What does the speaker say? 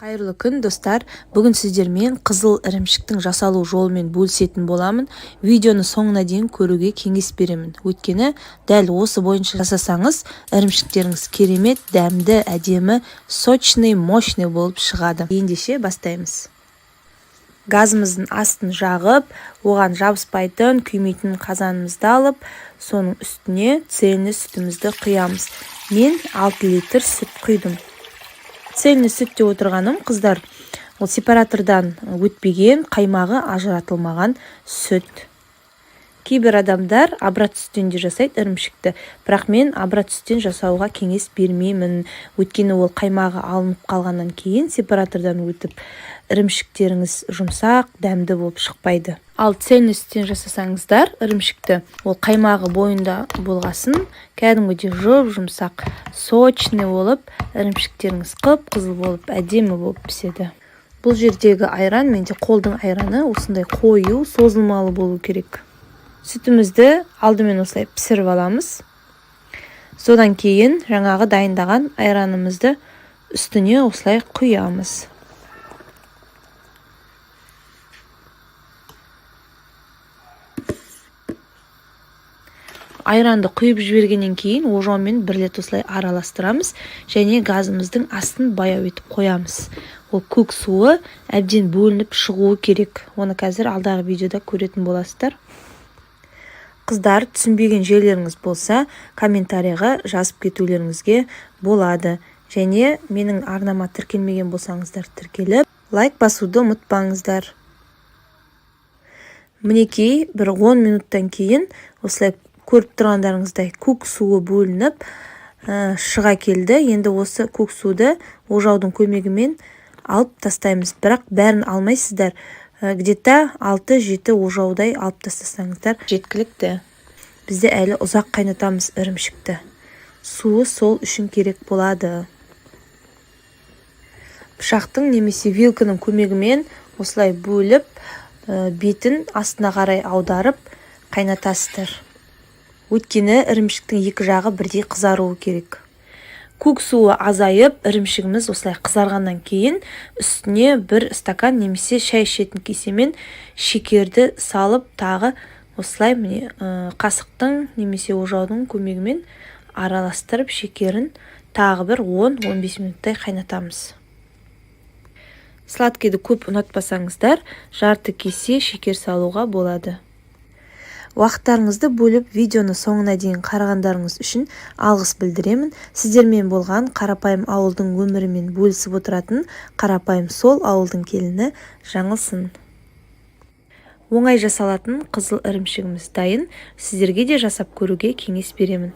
Қайырлы күн, достар! Бүгін сіздермен қызыл ірімшіктің жасалу жолымен бөлісетін боламын. Видеоны соңына дейін көруге кеңес беремін. Өйткені дәл осы бойынша жасасаңыз, ірімшіктеріңіз керемет, дәмді, әдемі, сочный, мощный болып шығады. Ендеше бастаймыз. Газымыздың астын жағып, оған жабыспайтын, күймейтін қазанымызды алып, соның үстіне цельный сүтімізді құямыз. Мен 6 литр сүт құйдым. Цельный сүт деп отырғаным, қыздар, ол сепаратордан өтпеген, қаймағы ажыратылмаған сүт. Кейбір адамдар обрат сүттен де жасайды ірімшікті, бірақ мен обрат сүттен жасауға кеңес бермеймін. Өйткені ол қаймағы алынып қалғаннан кейін сепаратордан өтіп, ірімшіктеріңіз жұмсақ, дәмді болып шықпайды. Ал цельный сүттен жасасаңыздар ірімшікті, ол қаймағы бойында болғасын, кәдімгідей жұп-жұмсақ, сочный болып, ірімшіктеріңіз қып-қызыл болып, әдемі болып піседі. Бұл жердегі айран менде қолдың айраны, осындай қою, созылмалы болу керек. Сүтімізді алдымен осылай пісіріп аламыз. Содан кейін жаңағы дайындаған айранымызды үстіне осылай құямыз. Айранды құйып жібергеннен кейін ожаумен бір рет осылай араластырамыз және газымыздың астын баяу етіп қоямыз. Ол көк суы әбден бөлініп шығуы керек. Оны қазір алдағы видеода көретін боласыздар. Қыздар, түсінбеген жерлеріңіз болса, комментарийға жазып кетулеріңізге болады. Және менің арнама тіркелмеген болсаңыздар, тіркеліп, лайк басуды ұмытпаңыздар. Мінекей, бір 10 минуттан кейін осылай көріп тұрғандарыңыздай көк суы бөлініп шыға келді. Енді осы көк суды ожаудың көмегімен алып тастаймыз. Бірақ бәрін алмайсыздар. Где-то 6-7 ожаудай алып тастасаңыздар жеткілікті. Бізде әлі ұзақ қайнатамыз ірімшікті. Суы сол үшін керек болады. Пышақтың немесе вилканың көмегімен осылай бөліп, бетін астына қарай аударып қайнатасыздар. Өйткені ірімшіктің екі жағы бірдей қызаруы керек. Көк суы азайып, ірімшігіміз осылай қызарғаннан кейін үстіне бір стакан немесе шай ішетін кесемен шекерді салып, тағы осылай міне қасықтың немесе ожаудың көмегімен араластырып, шекерін тағы бір 10-15 минуттай қайнатамыз. Сладкийді көп ұнатпасаңыздар, жарты кесе шекер салуға болады. Уақыттарыңызды бөліп, видеоны соңына дейін қарағандарыңыз үшін алғыс білдіремін. Сіздермен болған қарапайым ауылдың өмірімен бөлісіп отыратын қарапайым сол ауылдың келіні Жаңылсын. Оңай жасалатын қызыл ірімшігіміз дайын. Сіздерге де жасап көруге кеңес беремін.